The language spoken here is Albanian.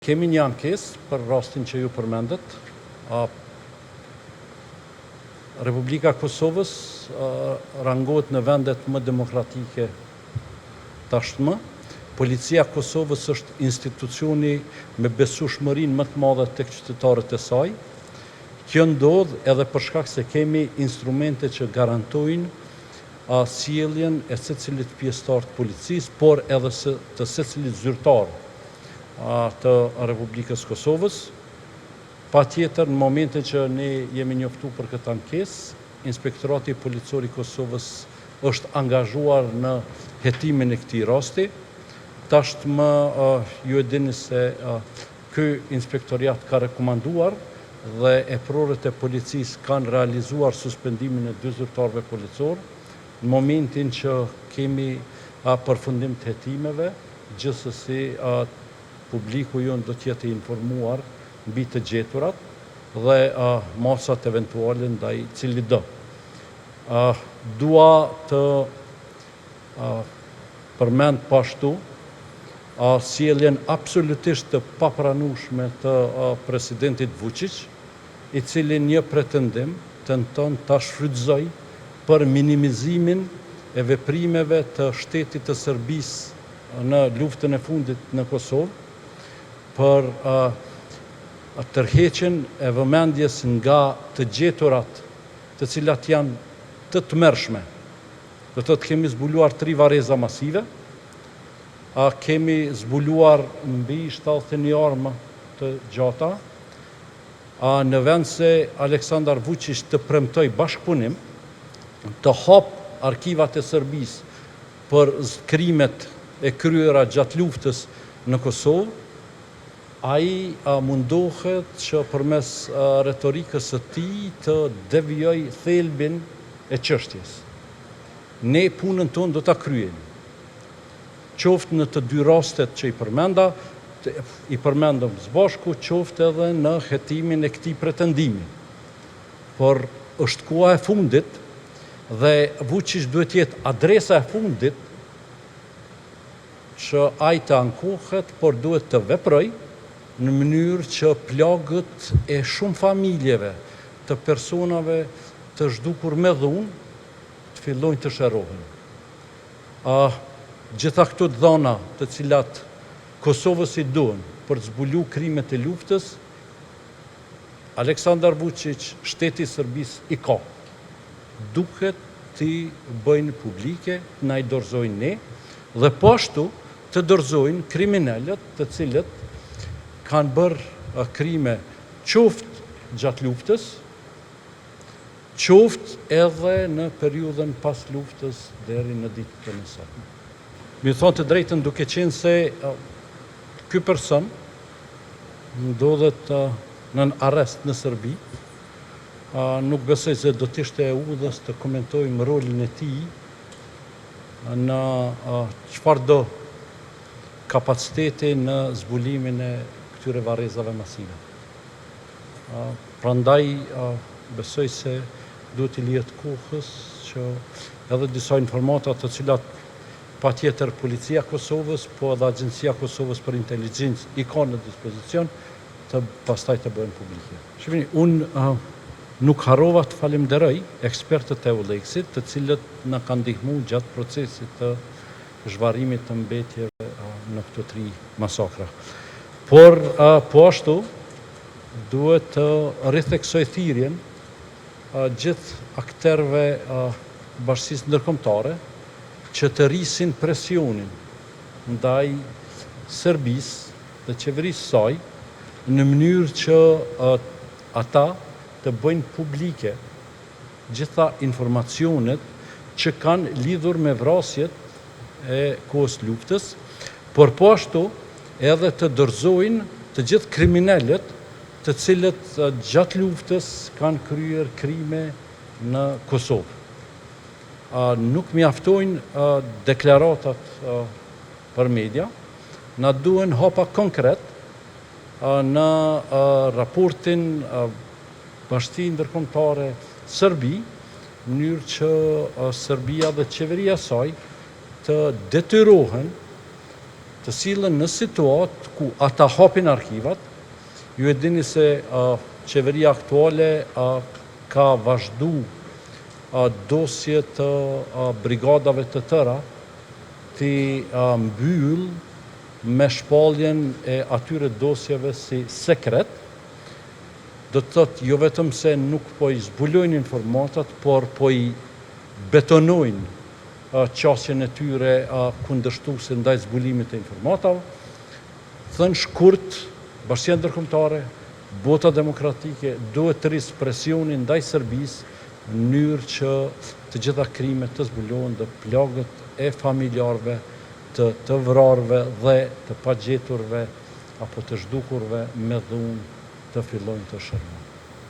Kemi një ankesë për rastin që ju përmendët. Republika e Kosovës rangohet në vendet më demokratike tashmë. Policia e Kosovës është institucioni me besueshmërinë më të madhe tek qytetarët e saj. Kjo ndodh edhe për shkak se kemi instrumente që garantojnë sjelljen e secilit pjesëtar të policisë, por edhe të secilit zyrtar të Republikës së Kosovës. Patjetër, në momentin që ne jemi njoftu për këtë ankesë, Inspektorati Policor i Kosovës është angazhuar në hetimin e këtij rasti. Tashmë ju e dini se ky inspektoriat ka rekomanduar dhe eprorët e policisë kanë realizuar suspendimin e dy zyrtarëve policorë. Në momentin që kemi përfundim të hetimeve, gjithsesi publiku jonë do të jetë i informuar mbi të gjeturat dhe masat eventuale ndaj cilitdo. Dua të përmend po ashtu sjelljen absolutisht të papranueshme të presidentit Vuçiq, i cili një pretendim tenton ta shfrytëzojë për minimizimin e veprimeve të shtetit të Serbisë në luftën e fundit në Kosovë, për tërheqjen e vëmendjes nga të gjeturat të cilat janë të tmerrshme. Do të thotë kemi zbuluar tri varreza masive, kemi zbuluar mbi 71 armë të gjata, A në vend se Aleksandar Vuçiq të premtojë bashkëpunim, të hapë arkivat e Serbisë për krimet e kryera gjatë luftës në Kosovë, ai mundohet që përmes retorikës së tij të devijojë thelbin e çështjes. Ne punën tonë do ta kryejmë. Qoftë në të dy rastet që i përmenda, i përmendëm së bashku, qoftë edhe në hetimin e këtij pretendimi. Por është koha e fundit dhe Vuçiq duhet të jetë adresa e fundit që ai të ankohet, por duhet të veprojë në mënyrë që plagët e shumë familjeve të personave të zhdukur me dhunë të fillojnë të shërohen. A gjitha këto të dhëna të cilat Kosovës i duhen për të zbulu krimet e luftës, Aleksandar Vuçiq, shteti i Serbisë i ka. Duhet t'i bëjnë publike, të na i dorëzojnë ne dhe po ashtu të dorëzojnë kriminelët të cilët kanë bërë krime qoftë gjatë luftës, Qoftë edhe në periudhën pas luftës deri në ditën e sotme. Me ju thonë të drejtën duke qenë se ky person ndodhet nën arrest në Serbi, nuk besoj se do të ishte e udhës të komentojmë rolin e tij në çfarëdo kapaciteti në zbulimin e këtyre varrezave masive. Prandaj besoj se duhet t'i lihet kohës që edhe disa informata të cilat patjetër Policia e Kosovës, po edhe Agjencia e Kosovës për Inteligjencë i ka në dispozicion, të pastaj të bëhen publike. Shihni, unë nuk harrova të falemnderoj ekspertët e EULEX-it, të cilët na kanë ndihmu gjatë procesit të zhvarrimit të mbetjeve në këto tri masakra. Por, po ashtu, duhet të ritheksoj thirrjen gjithë akterëve bashkësisë ndërkombëtare që të rrisin presionin ndaj Serbisë dhe qeverisë saj në mënyrë që ata të bëjnë publike gjitha informacionet që kanë lidhur me vrasjet e kohës luftës, por po ashtu edhe të dorëzojnë të gjithë kriminelët të cilët gjatë luftës kanë kryer krime në Kosovë. Nuk mjaftojnë deklaratat për media, na duhen hapa konkret në raportin Bashkësi Ndërkombëtare Serbi, në mënyrë që Serbia dhe qeveria e saj të detyrohen Të sillen në situatë ku ata hapin arkivat, ju e dini se qeveria aktuale ka vazhdu dosje të brigadave të tëra t'i mbyll me shpalljen e atyre dosjeve si sekret, do të thotë jo vetëm se nuk po i zbulojnë informatat, por po i betonojnë qasjen e tyre kundërshtuese ndaj zbulimit të informatave. Thënë shkurt, bashkësia ndërkombëtare, bota demokratike duhet të rrisë presionin ndaj Serbisë në mënyrë që të gjitha krimet të zbulohen dhe plagët e familjarëve të të vrarëve dhe të pagjeturve apo të zhdukurve me dhunë të fillojnë të shërohen.